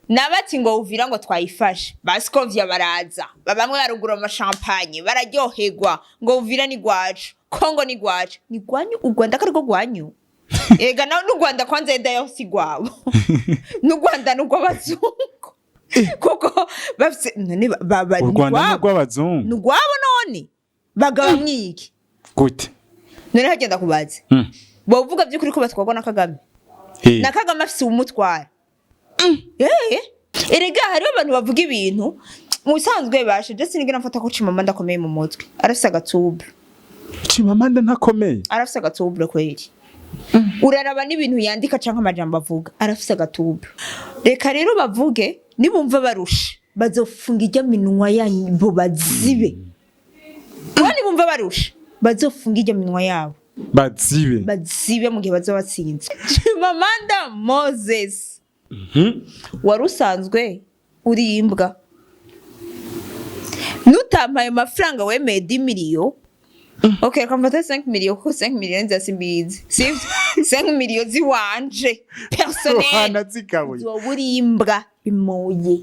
Nabati ngo Uvira ngo twayifashe, basikovya baraza, bamwe barugura amashampanye, bararyoherwa ngo Uvira ni gwacu, Kongo ni gwacu, ni gwanyu. U Rwanda ko ariko gwanyu ega nawe n'u Rwanda kwanza yedayo si gwabo, n'u Rwanda n'urw'abazungu kuko bafise none U ni Rwanda ni gwabo. Urw'abazungu. Ni ugwabo, none bagaba mwiki? Gute? None hagenda kubaza, bovuga by'ukuri ko batwarwa na Kagame? Na Kagame afise uwumutwara. Erega hariho abantu bavuga ibintu mu bisanzwe bashe. Je sinigera mfata ko Chimamanda akomeye mu mutwe, arafise agatubure. Chimamanda ntakomeye? Arafise agatubure kweri. Uraraba n'ibintu yandika canke amajambo avuga, arafise agatubure. Reka rero bavuge, nibumva barusha bazofunga irya minwa yabo bazibe. Bo nibumva barusha bazofunga irya minwa yabo. Bazibe. Bazibe mu gihe bazoba batsinze. Chimamanda Moses, wari usanzwe uri imbwa, nutampaye amafaranga wemeye 10 miliyo. Ok, reka mfate 5 miliyo kuko 5 miliyo nziza simbizi, sivyo? 5 miliyo ziwanje personnel. Wanazikabuye. Uzoba uri imbwa bimoye,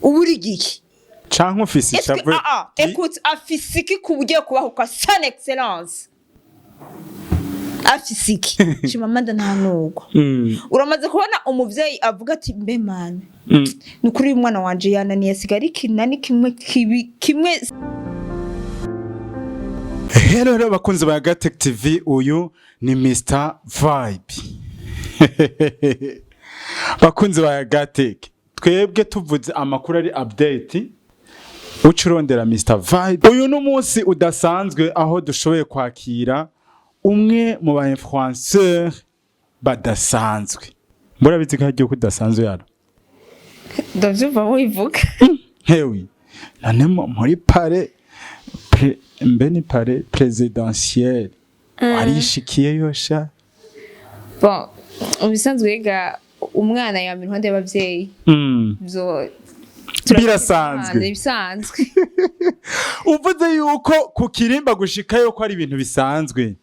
uba uri giki? Canke ufise Est-ce que ishavu? ah ah, écoute, afise iki ku buryo kubahuka son excellence? Afise iki Chimamanda? Nta nubwo uramaze kubona umuvyeyi avuga ati: "Mbe mana, ni ukuri uyu mwana wanje yananiye, asigara ikinani kimwe kibi kimwe." Hello hello bakunzi ba Gatech TV, uyu ni Mr Vibe. Bakunzi ba Gatech, twebwe tuvuze amakuru ari update, uca urondera Mr Vibe. Uyu ni umunsi udasanzwe aho dushoboye kwakira umwe mu ba influenceur badasanzwe. Murabizi ko hagiye kudasanzwe yaro. Ndavyumva mubivuga. Hewe, none muri palais mbe ni palais présidentielle warishikiyeyo sha? Bon, mu bisanzwe rega umwana yama iruhande y'abavyeyi. Ivyo Birasanzwe. Ibisanzwe. Uvuze yuko ku kirimba gushikayo ko ari ibintu bisanzwe,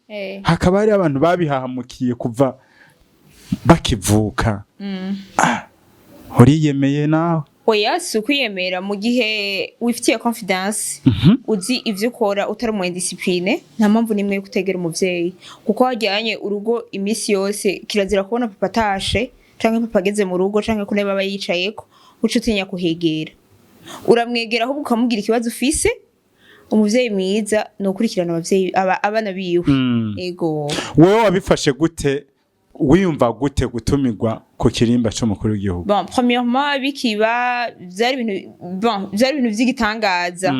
hakaba hari abantu babihahamukiye kuva bakivuka. Ah, uriyemeye nawe? Oya, si ukwiyemera. Mu gihe wifitiye confiance, uzi ivyo ukora, utari umu indiscipliné, nta mpamvu n'imwe yo kutegera umuvyeyi, kuko hajyanye urugo iminsi yose kirazira kubona papa atashe canke papa ageze mu rugo canke ku ntebe aba yicayeko uca utinya kuhegera. Uramwegera ahubwo ukamubwira ikibazo ufise. Umuvyeyi mwiza ni ukurikirana abavyeyi abana biwe. Ego. Wewe wabifashe gute, wiyumva gute gutumirwa ku kirimba c'umukuru w'igihugu? Bon, premièrement bikiba vyari ibintu, bon, vyari ibintu vy'igitangaza.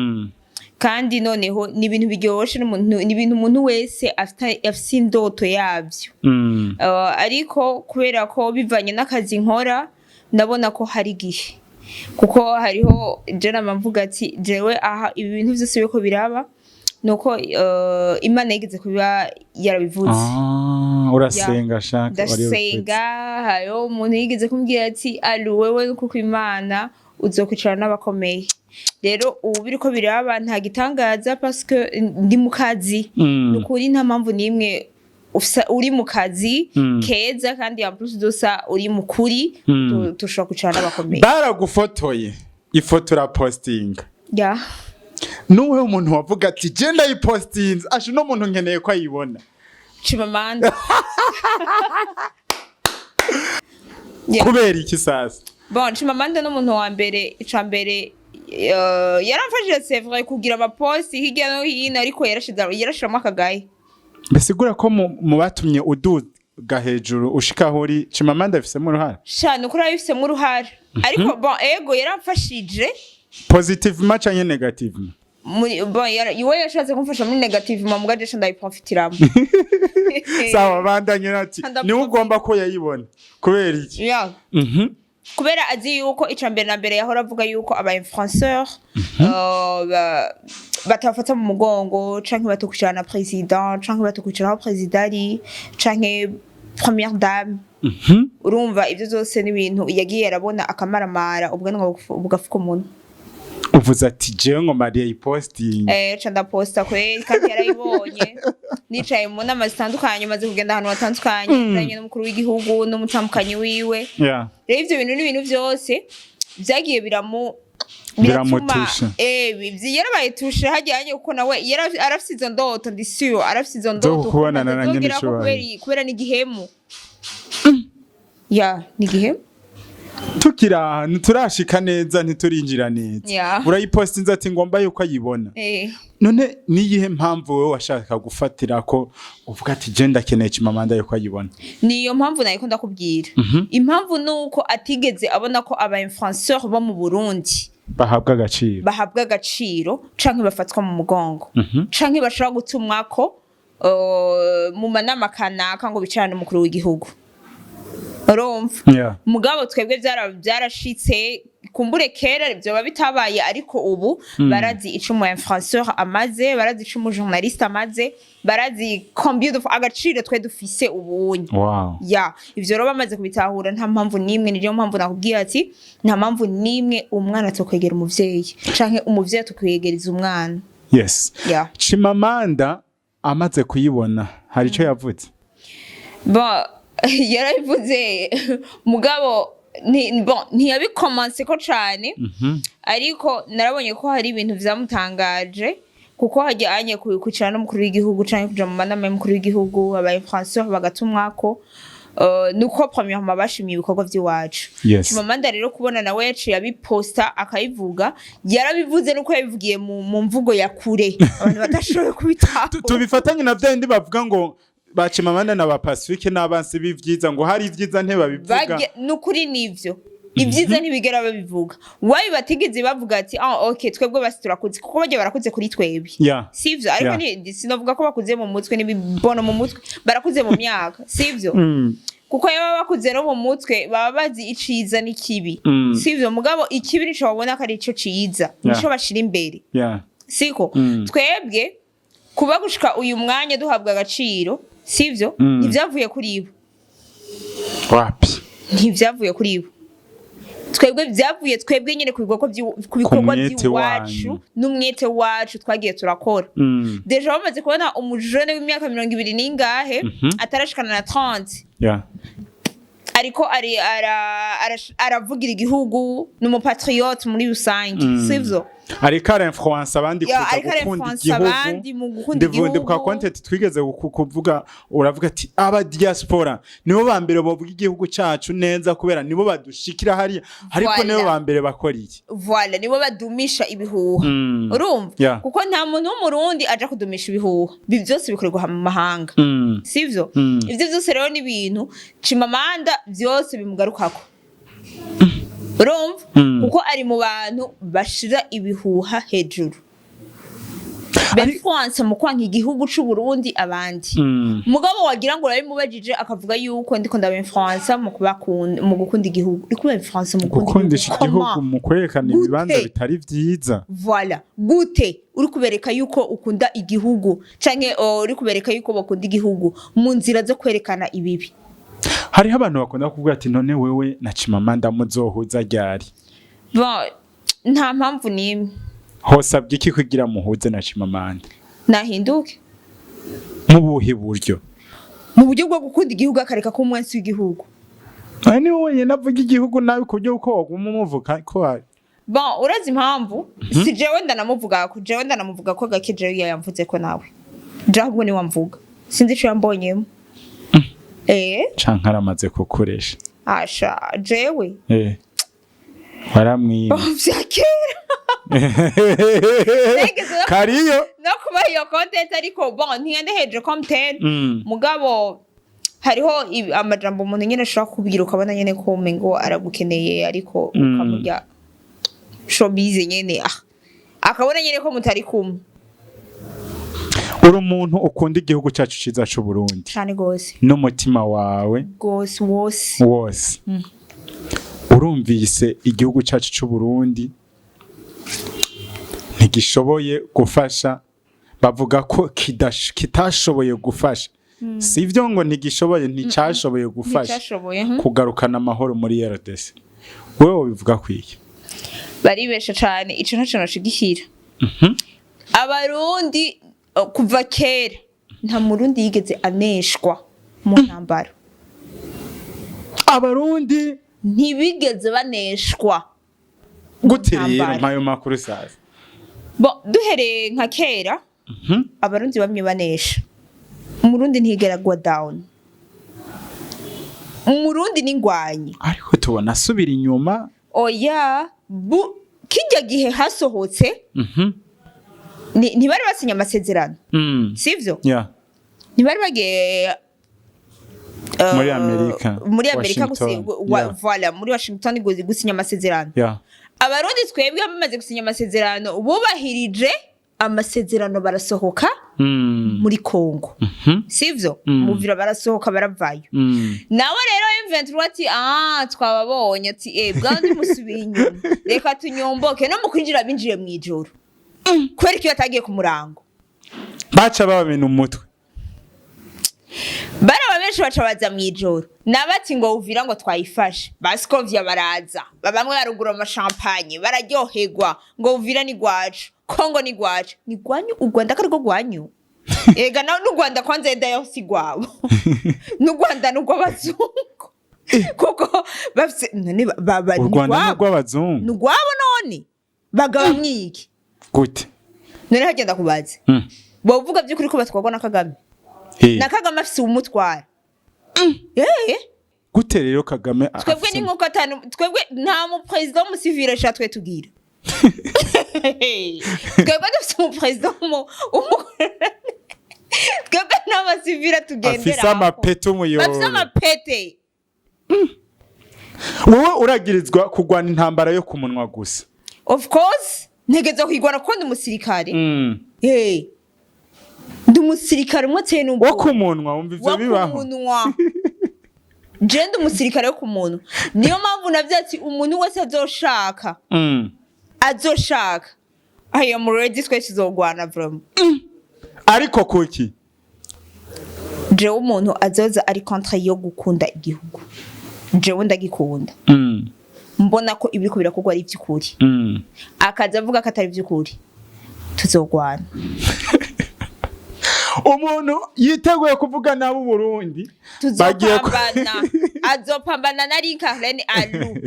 Kandi noneho ni ibintu biryoshe n'umuntu, ni ibintu umuntu wese afise indoto yavyo. Ariko kubera ko bivanye n'akazi nkora, ndabona ko hari igihe, kuko hariho je nama mvuga ati jewe aha ibi bintu vyose biriko biraba nuko Imana yigeze kuba yarabivuze. Ah, urasenga shaka? Ndasenga. Hariho umuntu yigeze kumbwira ati: "Alu wewe, kuko Imana uzokwicara n'abakomeye." Rero ubu biriko biraba nta gitangaza parce que ndi mu kazi. Nukuri nta mpamvu n'imwe uri mu kazi keza kandi en plus de ça uri mu kuri, tushobora kwicara n'abakomeye. Baragufotoye ifoto urapostinga. Ya. Nuwe umuntu wavuga ati: "Je ndayipostinze asha, uno muntu nkeneye ko ayibona"? Chimamanda. Yeah. Kubera iki sasa? Bon, Chimamanda n'umuntu wa mbere, ica mbere yaramfashije, c'est vrai, kugira amaposti hirya no hino, ariko yarashiramo akagaye. Bisigura ko mu batumye uduga hejuru ushika aho uri, Chimamanda afisemo uruhara? Sha, nukuri abifisemo uruhara, ariko bon, ego, yaramfashije. Positivement canke négativement? Muri bon, iwe yashatse kumfasha muri négativement, muga je ndayiprofitiramo. Sawa, bandanye ati Ndaprofita. niwe ugomba ko yayibona, kubera iki? Yeah. Kubera azi yuko ica mbere na mbere yahora avuga yuko aba influenceur batabafata mu mugongo canke batokwicana na président canke batokwicara aho président ari canke première dame. Urumva ivyo vyose n'ibintu yagiye arabona akamaramara, ubwanwa bugafuka umunwa. Uvuze ati jewe ngo Mariya yipostinge. Ca ndaposta kweri, kandi yarayibonye. Nicaye mu nama zitandukanye, maze kugenda ahantu hatandukanye, nzanye n'umukuru w'igihugu n'umutamukanyi wiwe. Rero ivyo bintu n'ibintu vyose vyagiye biratuma Biramutusha. Yarabaye touché hajyanye, kuko nawe arafise izo ndoto, ndi sûr arafise izo ndoto Kubonana na nyene azogerako. icubahiro. Kubera n'igihemu, ya n'igihemu. Tukiri aha, ntiturashika neza, ntiturinjira neza. Urayipostinze ati ngomba yuko ayibona. None niyihe mpamvu wowe washaka gufatira ko uvuga ati je ndakeneye Chimamanda yuko ayibona? Niyo mpamvu nayiko ndakubwira. Impamvu nuko atigeze abona ko aba influenceur bo mu Burundi bahabwa agaciro, bahabwa agaciro canke bafatwa mu mugongo, canke bashobora gutumwako mu manama kanaka ngo bicarane n'umukuru w'igihugu, urumva? Mugabo twebwe byarashitse. Kumbure kera vyoba bitabaye, ariko ubu barazi ico umu influenceur amaze, barazi ico umu journaliste amaze, barazi combien de agaciro twe dufise ubunye. Ya, ivyo rero bamaze kubitahura, nta mpamvu n'imwe. Niyo mpamvu nakubwiye ati nta mpamvu n'imwe umwana atokwegera umuvyeyi canke umuvyeyi atokwegereza umwana. Chimamanda amaze kuyibona hari ico yavuze? Bon, yarabivuze, mugabo bon, ntiyabikomanse ko cane, ariko narabonye ko hari ibintu vyamutangaje, kuko hajyanye kwicara n'umukuru w'igihugu canke kuja mu manama y'umukuru w'igihugu, aba influenceur bagatumwako, nuko premièrement bashimiye ibikorwa vy'iwacu. Chimamanda rero kubona nawe yaciye abiposta akabivuga, yarabivuze nuko yabivugiye mu mvugo ya kure abantu badashoboye kubitahura. Tubifatanye na vyandi bavuga ngo ba Chimamanda na ba Pacifique n'abansi b'ivyiza, ngo hari ivyiza ntibabivuga. Nukuri nivyo, ibyiza ntibigera babivuga. Wabi batigeze bavuga ati ah okay, twebwe basi turakuze, kuko bajya barakuze kuri twebwe, sivyo? Ariko sinovuga ko bakuze mu mutwe n'ibibono mu mutwe, barakuze mu myaka, sivyo? Kuko iyo baba bakuze no mu mutwe baba bazi iciza n'ikibi, sivyo? Mugabo ikibi nico babona ko ari ico ciza, nico bashira imbere, siko? Twebwe kuba gushika uyu mwanya duhabwa agaciro, sivyo? Ntivyavuye kuri bo. Wapi. Ntivyavuye kuri bo. Twebwe vyavuye twebwe nyene ku bikorwa mwete by'iwacu wanyu. N'umwete wacu twagiye turakora. Déjà bamaze kubona umujene w'imyaka 20 n'ingahe, atarashikana na 30, ariko ari aravugira igihugu, ni umupatriote muri rusange, sivyo? Ariko ara-influence abandi Ya, kuza ariko gukunda ara-influence igihugu. abandi mu gukunda Ndibuka igihugu. content twigeze kuvuga, uravuga ati aba diaspora nibo ba mbere bovuga igihugu cacu neza, kubera nibo badushikira hariya, ariko nibo ba mbere bakora iki? Voilà, nibo badumisha ibihuha, urumva? Kuko nta muntu w'umurundi aja kudumisha ibihuha. Ibi byose bikorerwa mu mahanga, sivyo? Ivyo byose rero ni ibintu Chimamanda byose bimugarukako, urumva? Kuko ari mu bantu bashira ibihuha hejuru, ba-influence mu kwanka igihugu c'u Burundi abandi. Mugabo wagira ngo urabimubajije, akavuga yuko ndiko ndaba influence mu kubakunda, mu gukunda igihugu. Uri kuba influence mu gukunda gukundisha igihugu Comment? mu kwerekana Gute? ibibanza bitari vyiza. Voilà, gute uri kubereka yuko ukunda igihugu, canke uri kubereka yuko bakunda igihugu mu nzira zo kwerekana ibibi? Hariho abantu bakunda kuvuga ati none wewe na Chimamanda muzohuza ryari? Bon, nta mpamvu n'imwe. Hosabwa iki kugira muhuze na Chimamanda? Nahinduke. Mu buhe buryo? Mu buryo bwo gukunda igihugu, akareka ko umwansi w'igihugu. Aya niwe wenyine avuga igihugu nabi ku buryo uko waguma umuvuga ko Bon, urazi impamvu? Si jewe ndanamuvuga ko, jewe ndanamuvuga ko gake. Jewe yamvuze ko nawe je ahubwo niwe amvuga, sinzi ico yambonyemo. Canke aramaze kukuresha? Asha, jewe Waramwiba. Vya kera. Nigeze kariyo no kubaha iyo content, ariko bon, ntiyende hejuru content. Mugabo hariho amajambo umuntu nyene ashobora kubwira, ukabona nyene ko umengo aragukeneye, ariko ukamurya showbiz nyene, ah akabona nyene ko mutari kumwe. Uri umuntu ukunda igihugu cyacu ciza c'u Burundi Cane gose. n'umutima wawe Gose wose. wose. Urumvise igihugu cyacu c'u Burundi ntigishoboye gufasha, bavuga ko kitashoboye gufasha, sivyo ngo ntigishoboye, nticyashoboye gufasha Nticyashoboye. kugarukana amahoro muri RDC. Wewe wobivuga kwiki? Baribesha cane, ico ntaco noshigikira. Abarundi kuva kera nta Murundi yigeze aneshwa mu ntambara. Abarundi Ntibigeze baneshwa. Gute rero? Ntambara. Mpayo makuru sasa. Bon, duhereye nka kera, Abarundi bamwe banesha. Umurundi ntiyigera agwa down, Umurundi n'ingwanyi. Ariko tubona asubira inyuma. Oya, bu kijya gihe hasohotse ntibari basinye amasezerano, sivyo? Yeah. Ntibari bagiye Muri Amerika. Muri Amerika. Washington. Voilà, muri Washington gusinya amasezerano. Abarundi twebwe bamaze gusinya amasezerano, bubahirije amasezerano, barasohoka muri Congo, sivyo? Muvira barasohoka, baravayo. Nawe rero M23 ati: "Ah, twababonye." Ati: "Eh, bwandi musubiye inyuma, reka tunyomboke." No mu kwinjira binjiye mu ijoro. Kubera ko iyo batagiye ku murango, baca babamena umutwe. Baraba benshi baca baza mu ijoro nabati ngo Uvira ngo twayifashe. Basikovya baraza, bamwe barugura amashampanye, bararyoherwa ngo Uvira ni gwacu, Kongo ni gwacu. Ni gwanyu? U Rwanda ko ariko gwanyu? Ega nawe n'u Rwanda kwanza yenda si gwabo, n'u Rwanda n'urw'abazungu, kuko bafise none U ni Rwanda ni gwabo. urw'abazungu. Ni ugwabo, none bagaba mwiki? Gute? None hagenda kubaza, bovuga by'ukuri ko batwarwa na Kagame? Na Kagame afise uwumutwara. Gute rero Kagame Twebwe ni nkuko atanu, twebwe nta muperezida w'umusivile sha twe tugira. Twebwe dufise umuperezida twebwe n'abasivile tugendera. Afise amapete umuyoro. Bafise amapete. Wowe uragirizwa kurwana intambara yo ku munwa gusa. Of course, ntegerezwa kuyigwana kuko ndi umusirikare. Ndi umusirikare umwe ateye Wo n'ubwoba. ku munwa, wumva ivyo Wo bibaho? ku munwa. Je ndi umusirikare wo ku munwa, niyo mpamvu navyo ati umuntu wese azoshaka, azoshaka, I am ready, twese tuzogwana vraiment. Ariko kuki? Jewe umuntu azoza ari contre yo gukunda igihugu, jewe ndagikunda, mbona ko ibiriko birakorwa ari ivy'ukuri, akaza avuga ko atari ivy'ukuri, tuzogwana. Umuntu yiteguye kuvuga nabi Uburundi bagiye Tuzopambana, azopambana na Lincoln alu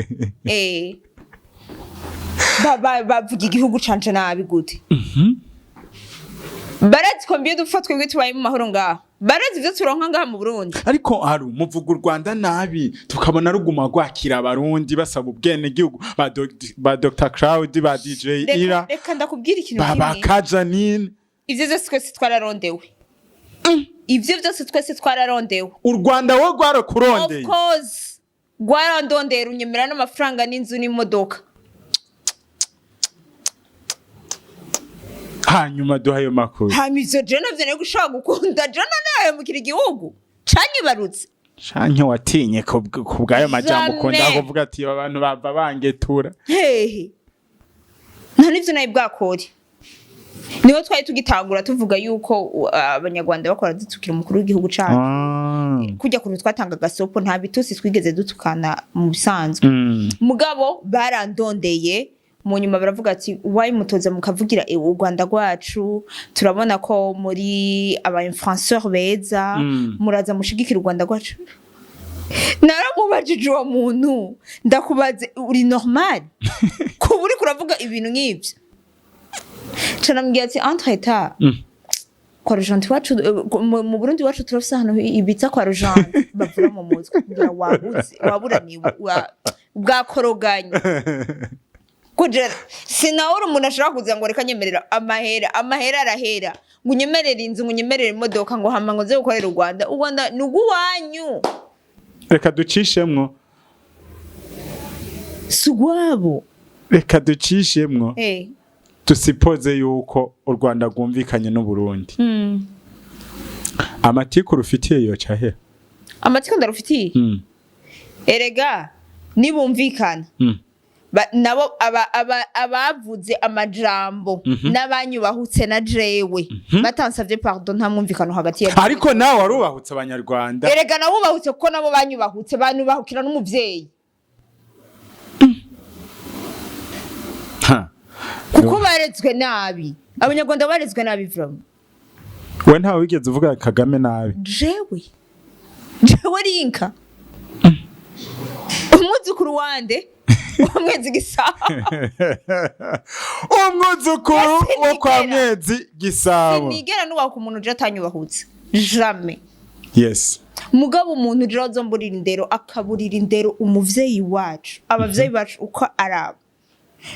bavuga igihugu canje nabi gute? Barazi ko mbiye dupfa, twebwe tubaye mu mahoro ngaho, barazi ivyo turonka ngaha mu Burundi. Ariko hari muvuga u Rwanda nabi, tukabona ruguma rwakira Abarundi basaba ubwenegihugu, ba Dr Cloud, ba DJ Ira, Reka ndakubwira ikintu ba kimwe. Kajanine. Ivyo vyose twese twararondewe, ivyo byose twese twararondewe. U Rwanda wo Of rwarakurondeye? course, rwarandondera, runyemera n'amafaranga n'inzu n'imodoka. Hanyuma duha ayo makuru. Hama ivyo je navyo nari gushobora gukunda? Je none yahemukira igihugu canyibarutse? Canke watinye ku bw'ayo majambo ukunda Jamais. kuvuga ati aba bantu bava bangetura? Hehe, nta n'ivyo nari bwakore. Niho twari tugitangura tuvuga yuko Abanyarwanda bakora dutukira umukuru w'igihugu cacu. Kujya kuntu twatanga gasopo, nta bitusi twigeze dutukana mu bisanzwe. Mugabo barandondeye mu nyuma, baravuga ati: "Wayi mutoza mukavugira u Rwanda rwacu, turabona ko muri aba influenceurs beza, muraza mushigikira u Rwanda rwacu." Naramubajije uwo muntu, ndakubaze, uri normal kuba uriko uravuga ibintu nk'ivyo? Canambwira ati: "Entre temps, kwa Rojanti wacu, mu Burundi wacu turafise ahantu ibitsa kwa Rojanti bavura mu mutwe." Ngira wabuze, waburaniwe, bwakoroganye. Kugira sinawuri umuntu ashobora kuza ngo reka nyemerera amahera, amahera arahera, ngo unyemerere inzu, ngo unyemerere imodoka, ngo hama ngo nze gukorera u Rwanda. U Rwanda ni urw'iwanyu. Reka ducishemwo. Si urwabo. Reka ducishemwo. Dusipoze yuko u Rwanda rwumvikanye n'Uburundi, amatiku rufitiye yoca ahera? Amatsiko ndarufitiye? Erega nibumvikana, nabo abavuze amajambo n'abanyubahutse na jewe batansavye pardon, nta mwumvikano hagati ya Ariko nawe warubahutse Abanyarwanda. Erega nabubahutse kuko nabo banyubahutse, banyubahukira n'umuvyeyi. Kuko barezwe nabi, Abanyarwanda barezwe nabi vraiment. We ntawe wigeze uvuga Kagame nabi. Jewe rinka umwuzukuru wande wa Mwezi Gisabo. Umwuzukuru wo kwa Sinigera. Mwezi Gisabo. Sinigera nubaha umuntu uje atanyubahutse, jamais. Mugabo umuntu uje azomburira indero, akaburira indero umuvyeyi wacu, abavyeyi bacu uko araba.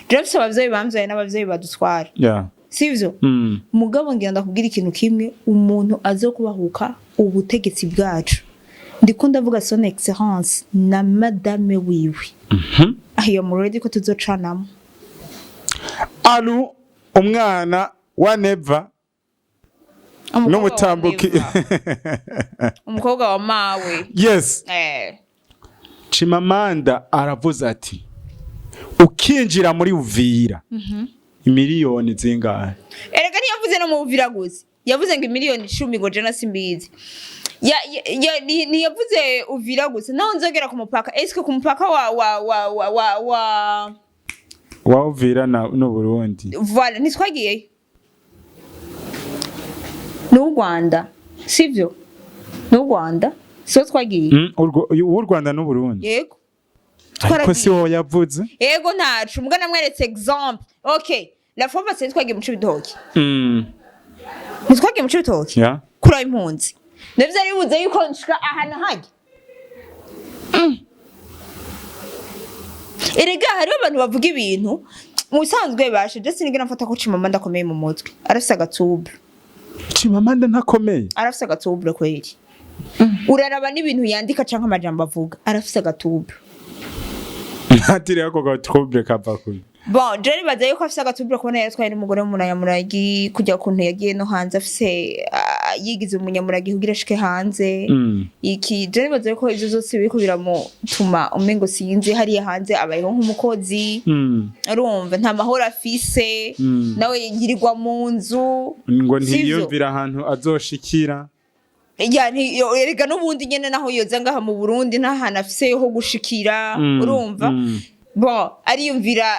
Jewe mfise abavyeyi bamvyaye n'abavyeyi badutwara, sivyo? Mugabo ngira ndakubwira ikintu kimwe: umuntu azokubahuka ubutegetsi bwacu, ndiko ndavuga Son Excellence na madame wiwe, ayo muredi ko tuzocanamo. Alu umwana wa Neva. Umukobwa wa N'umutambuki. Neva. Umukobwa wa mawe. Chimamanda aravuze ati ukinjira muri Uvira imiliyoni zingahe? Erega ntiyavuze no mu Buvira gusa, yavuze ngo imiliyoni 10, ngo jena simbizi. Ntiyavuze Uvira gusa, naho nzogera ku mupaka, eske ku mupaka wa Wa Uvira na n'Uburundi. Voilà, ntitwagiyeyo ni u Rwanda, sivyo? Ni u Rwanda, siho twagiye. Uw'u Rwanda n'Uburundi. Yego. Ariko Twaragiye. si wowe yavuze. Yego, ntacu mbwa namweretse exemple. Okay, la fois passée twagiye mu Cibitoke. Ntitwagiye mu Cibitoke kuri impunzi? Navyo vyari bibuze yuko nshika ahantu hajya. Erega hariho abantu bavuga ibintu mu bisanzwe bashe. Je sinigera mfata ko Chimamanda akomeye mu mutwe, arafise agatubure. Chimamanda ntakomeye. Arafise agatubure kweri. Uraraba n'ibintu yandika canke amajambo avuga, arafise agatubure. Ntatire ako gatrouble kava kuri Bon, je nibaza yuko afise agatubure kubona yaratwaye n'umugore w'umunyamuragi, kujya kuntu yagiye no hanze afise, yigize umunyamuragi kugira ashike hanze. Iki je nibaza yuko ivyo vyose biriko biramutuma umengo sinzi, hariya hanze abayeho nk'umukozi. Urumva nta mahoro afise. Nawe yirirwa mu nzu. Ngo Sivyo? ntiyumvira ahantu azoshikira. Ya, erega n'ubundi nyene naho yoza ngaha mu Burundi, nta hantu afise ho gushikira. Urumva? Bon, ariyumvira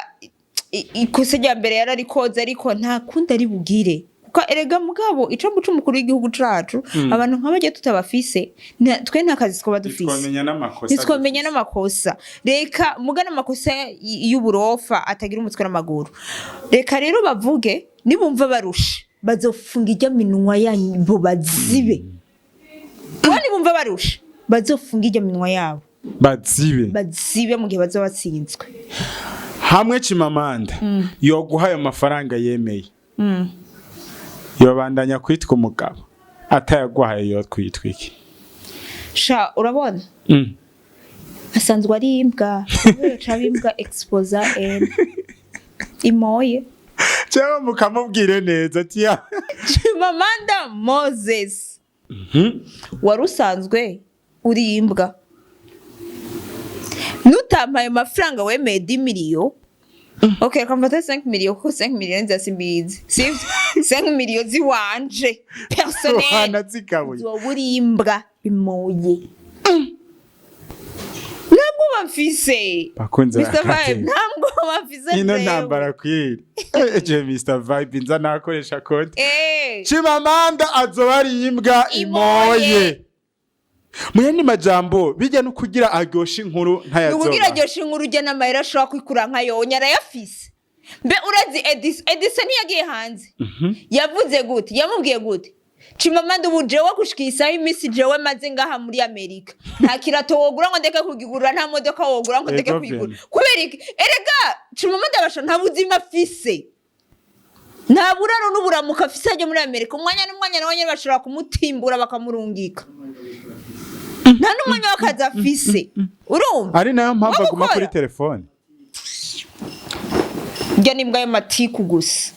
ikosa rya mbere yararikoze, ariko nta kundi ari bugire, kuko erega mugabo ico muco umukuru w'igihugu cacu, abantu nk'abarya tutabafise, twe nta kazi twoba dufise. Ntitwamenya n'amakosa. Ntitwamenya n'amakosa. Reka muga n'amakosa y'uburofa atagira umutwe n'amaguru. Reka rero bavuge, nibumva barushe bazofunga ijya minwa yabo bazibe. Bo nibumva barushe bazofunga ijya minwa yabo. Bazibe. Bazibe mu gihe bazoba batsinzwe. Hamwe Chimamanda yoguha ayo mafaranga yemeye, yobandanya kwitwa umugabo? Atayaguhaye yo kwitwa iki? Sha, urabona, asanzwe ari imbwa, caba imbwa exposa n imoye. Cyangwa mukamubwire neza ati ya Chimamanda Moses, wari usanzwe uri imbwa, nutampaye amafaranga wemeye 10 miliyo, okay, reka mfate 5 miliyo, kuko 5 miliyo nza simbizi, sivyo? 5 miliyo ziwanje personnel. Wanazikabuye. Uzoba uri imbwa imoye, ntabwo mfise. Bakunze Mr Vibe, bakate. ntabwo mfise Ino jewe. ntambara kwiri eje Mr Vibe nza nakoresha konti. Chimamanda azoba ari imbwa Imoye. imoye. Mu yandi majambo, bijya no kugira aryoshe inkuru. Ni ukugira Ntayazoba. aryoshe inkuru, ujya n'amahera ashobora kwikura nka yonya arayafise. Mbe urazi Edison? Edison yagiye hanze, yavuze gute? Yamubwiye gute Chimamanda? Ubu jewe gushika isaha, iminsi jewe maze ngaha muri Amerika, nta kirato wogura ngo ndeke kugigura, nta modoka wogura ngo ndeke kuyigura. Kubera iki? Erega Chimamanda basha nta buzima afise, nta buraro n'uburamuko afise ajya muri Amerika. Umwanya n'umwanya nawe nyene bashobora kumutimbura bakamurungika, nta n'umwanya w'akazi afise, urumva? Ari nayo mpamvu Wo aguma kuri gukora. telefone. Njya n'imbwa y'amatiku gusa.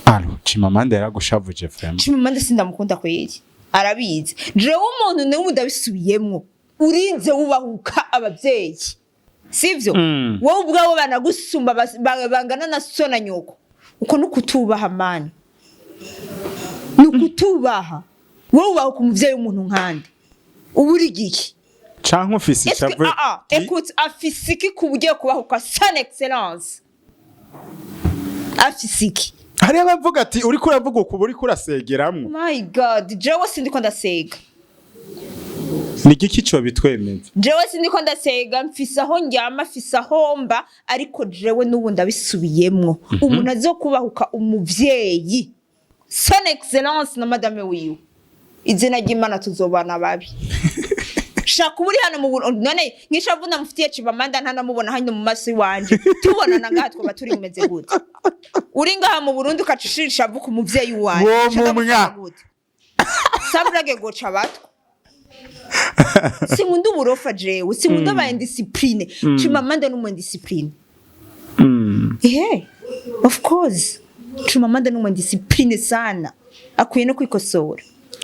Alo Chimamanda yaragushavuje vraiment. Chimamanda sindamukunda kweri, arabizi. Jewe umuntu nawe ndabisubiyemwo, urinze wubahuka abavyeyi, sivyo? Wowe ubwawe banagusumba, bangana na so na nyoko, uko ni ukutubaha mani, ni ukutubaha. Wowe ubahuka umuvyeyi w'umuntu nkande, uba uri giki? Canke ufise Est-ce que ishavu? ah ah, écoute, afise iki ku buryo kubahuka son excellence? Afise iki? Hariho abavuga ati uriko uravuga uku, uriko urasegeramwo. My God, jewe sindiko ndasega. Ni igiki co bitwemeza? Jewe sindiko ndasega, mfise aho ndyama, mfise aho mba, ariko jewe n'ubu ndabisubiyemwo, umuntu azokubahuka umuvyeyi son excellence na madame wiwe, izina ry'Imana tuzobana babi. Shaka uba uri hano mu Burundi, none nk'ishavu ndamufitiye Chimamanda, ntanamubona hano mu maso iwanje, tubonana ngaha twaba turi bimeze gute? Uri ngaha mu Burundi ukaca ushira ishavu ku muvyeyi wanje. Wo Shaka mumwa. gufata gute? Samburage goca abatwa. Sinkunda uburofa jewe, sinkunda aba indiscipline. Chimamanda ni umu indiscipline. Ehe, of course Chimamanda ni umu indiscipline sana, akwiye no kwikosora.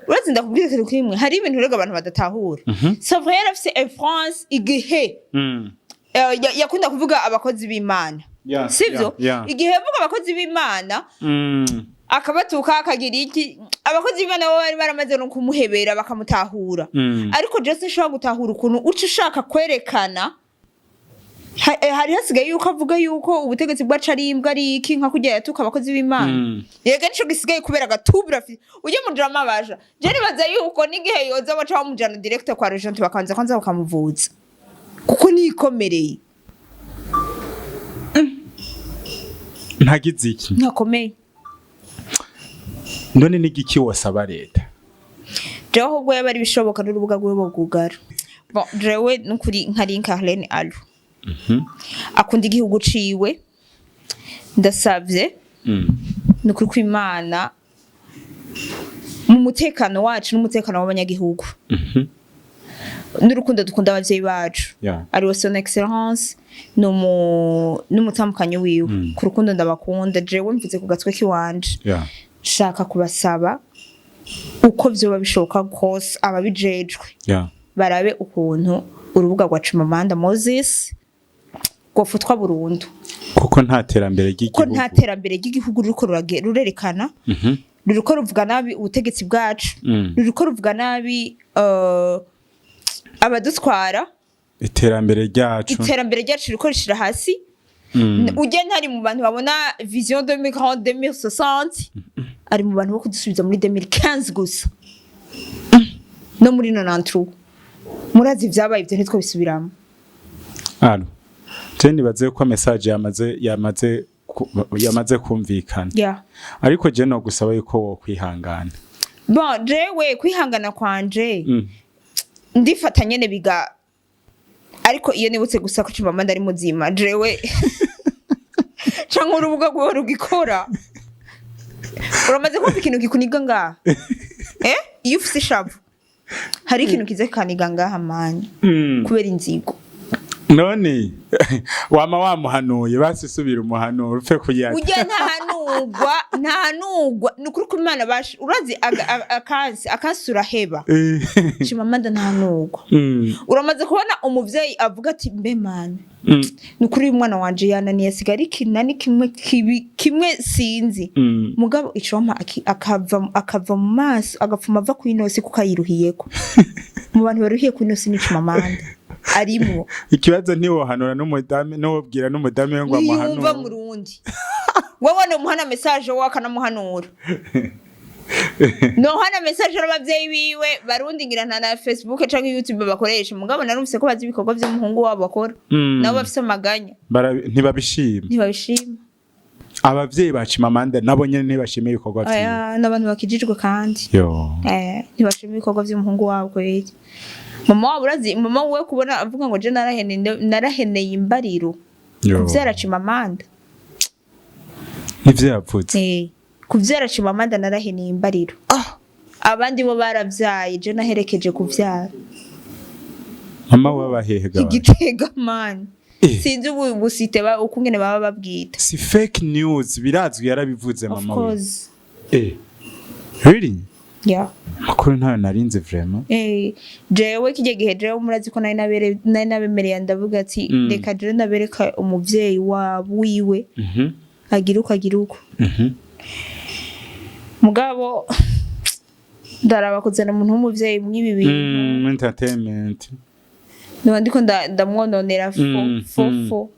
Urazi, ndakubwira ikintu kimwe, hari ibintu rero abantu badatahura. C'est vrai, yarafise influence igihe yakunda kuvuga abakozi b'Imana, sivyo? Yeah. Igihe yavuga abakozi b'Imana, akabatuka, akagira iki, abakozi b'Imana bo bari baramaze no kumuhebera, bakamutahura. Ariko je sinshobora gutahura ukuntu uca ushaka kwerekana hari hasigaye yuko avuga yuko ubutegetsi bwacu ari imbwa, ari iki, nka kurya yatuka abakozi b'Imana. Yega, nico gisigaye kubera agatubura ujye mujama baja. Je nibaza yuko n'igihe yoza baca bamujana direct kwa regent, bakabanza kwanza bakamuvuza kuko nikomereye. Ntagize iki? Ntakomeye. None n'igiki wosaba leta? Jewe ahubwo yaba ari ibishoboka n'urubuga rwiwe bogugara. Bon, jewe nukuri nka Carlene Alu akunda igihugu ciwe, ndasavye, nukuri kw'Imana, mu mutekano wacu n'umutekano w'abanyagihugu n'urukundo dukunda abavyeyi bacu, ariwe son excellence n'umutamukanyi wiwe, ku rukundo ndabakunda, jewe mvuze ku gatwe kiwanje, shaka kubasaba uko vyoba bishoboka kose, ababijejwe barabe ukuntu urubuga rwa Chimamanda Moses rwofutwa burundu. Kuko nta terambere Kuko ry'igihugu. nta terambere ry'igihugu ruriko rurerekana. Ruriko ruvuga nabi ubutegetsi bwacu, ruriko ruvuga nabi abadutwara. Iterambere ryacu. Iterambere ryacu ririko rishira hasi. Ujya ntari mu bantu babona vision 2040, 2060, ari mu bantu bo kudusubiza muri 2015 gusa no muri 93. Murazi ibyabaye, ibyo ntitwo bisubiramo. Alo. Je nibaze ko message yamaze kumvikana. Ariko je no gusaba yuko wo kwihangana. Bon, jewe kwihangana kwanje, ndifata nyene biga, ariko iyo nibutse gusa ko Chimamanda ari muzima, jewe canke urubuga rwiwe rugikora, uramaze kumva ikintu gikuniga ngaha, eh? Iyo ufise ishavu hari ikintu kiza kikaniga ngaha mani, kubera inzigo. None wama wamuhanuye, basi subira umuhanura upfe kuyata. Ujya ntahanugwa, ntahanugwa, ni ukuri kw'Imana. Basha, urazi akansi uraheba. Chimamanda ntahanugwa. Uramaze kubona umuvyeyi avuga ati: "Mbe mana, ni ukuri uyu mwana wanje yananiye, asigaye ari kinani kimwe kibi kimwe sinzi." Mugabo icompa akava mu maso, agapfuma ava kw'inosi kuko ayiruhiyeko. Mu bantu baruhiye kw'inosi ni Chimamanda arimwo. Ikibazo, ntiwohanura n'umudamu, ntiwobwira n'umudamu we ngo Ntiyumva. amuhanure? Murundi wowe nomuhana message, wowe akanamuhanura, nohana message n'abavyeyi biwe. Barundi ngira nta na Facebook canke YouTube bakoresha, mugabo narumvise ko bazi ibikorwa vy'umuhungu wabo bakora. Nabo bafise amaganya. Ntibabishima. Ntibabishima. Abavyeyi ba Chimamanda nabo nyene ntibashima ibikorwa vyiwe. Aya n'abantu bakijijwe kandi. Yo. Ntibashima ibikorwa vy'umuhungu wabo kweri. Mama wabo, urazi mama we kubona avuga ngo je naraheneye imbariro Yo. kuvyara Chimamanda. Nivyo yavuze? Kuvyara Chimamanda naraheneye imbariro, abandi bo baravyaye, je naherekeje kuvyara. Mama w'abahehe gawe? Igitega man. Sinzi ubu busite ukungene baba babwita. Si fake news, birazwi, yarabivuze. Of Mama we? course. Really? Yeah. Makuru ntayo narinze vraiment. Jewe kijya gihe, jewe murazi ko nari nabemereye, ndavuga ati reka jewe ndabereka umuvyeyi wabo wiwe, agira uko agira uko. Mugabo ndaraba kuzana umuntu w'umuvyeyi mw'ibi bintu. Entertainment. Noba ndiko ndamwononera fo fo fo,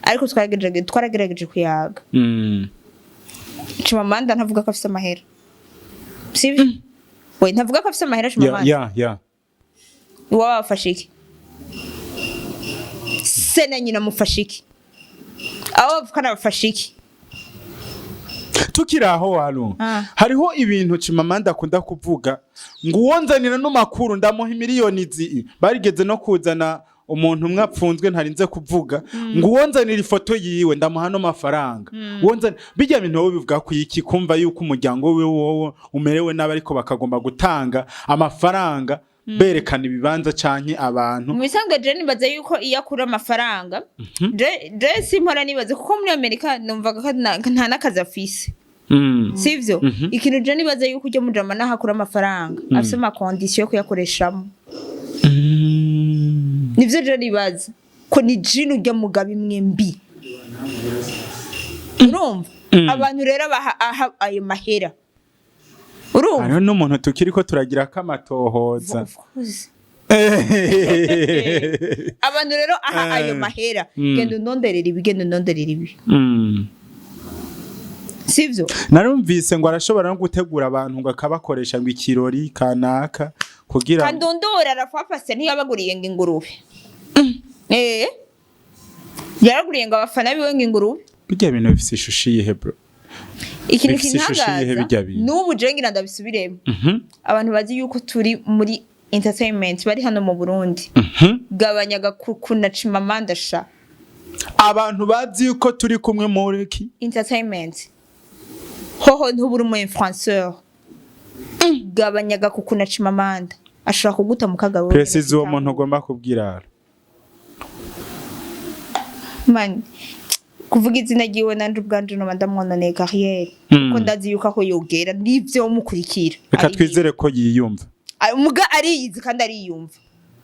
ariko twaragerageje kuyaga. Chimamanda ntavuga ko afise amahera, sivyo? We ntavuga ko afise amahera. Chimamanda iwabo bafashe iki? Se na nyina mufashe iki? Abo bavukana bafashe iki? Tukiri aho waru, hariho ibintu Chimamanda akunda kuvuga ngo uwonzanira no makuru ndamuha miliyoni zi. Barigeze no kuzana umuntu umwe apfunzwe ntarinze kuvuga, ngo uwonzanira ifoto yiwe ndamuha no mafaranga. Uwonzanira bijya bintu, wowe bivuga ku iki, kumva yuko umuryango wiwe wowe umerewe nabi, ariko bakagomba gutanga amafaranga berekana ibibanza canke abantu? Mu bisanzwe je nibaza yuko iyo akura amafaranga, je simpora nibaza, kuko muri Amerika numvaga ko nta n'akazi afise, sivyo? Ikintu je nibaza yuko ujya mujama naho akura amafaranga, afise ama conditions yo kuyakoreshamo. Nivyo je nibaza ko ni jini ujya mugabo imwe mbi, urumva? Abantu rero baha aha ayo mahera, urumva? Hariho n'umuntu tukiriko turagira kamatohoza. Of course. Abantu rero aha ayo mahera, genda unonderera ibi, genda unonderera ibi, sivyo? Narumvise ngo arashobora no gutegura abantu, ngo akabakoresha ngo ikirori kanaka kugira Kandundura arafapase, ntiyabaguriye ngo ingurube? Yaraguriye ngo abafana biwe ngo ingurube. Bijya bintu bifise ishusho iyihe, bro? Ikintu Bifise ishusho iyihe kintangaza bijya bintu? n'ubu je ngira ndabisubiremo, abantu bazi yuko turi muri entertainment bari hano mu Burundi, gabanya agakuku na Chimamanda sha. Abantu bazi yuko turi kumwe muri ki? Entertainment hoho ntuburi umu influenceur, gabanya agakuku na Chimamanda, ashobora kuguta mu kagabo. Précise uwo muntu ugomba kubwira. Man, kuvuga izina ryiwe nanje ubwanje noba ndamwononeye carrière, kuko ndazi yuko aho yogera n'ivyo mukurikira. Reka twizere ko yiyumva. Muga ariyizi kandi ariyumva,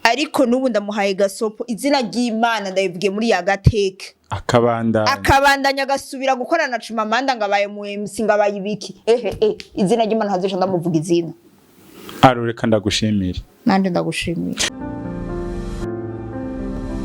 ariko n'ubu ndamuhaye gasopo, izina ry'Imana ndabivugiye muri ya gateka. Akabandanya. Akabandanya agasubira gukorana na Chimamanda ngo abaye mu MC, ngo abaye ibiki, ehe eh, izina ry'Imana hazoca ndamuvuga izina. Aro, reka ndagushimire. Nanje ndagushimiye.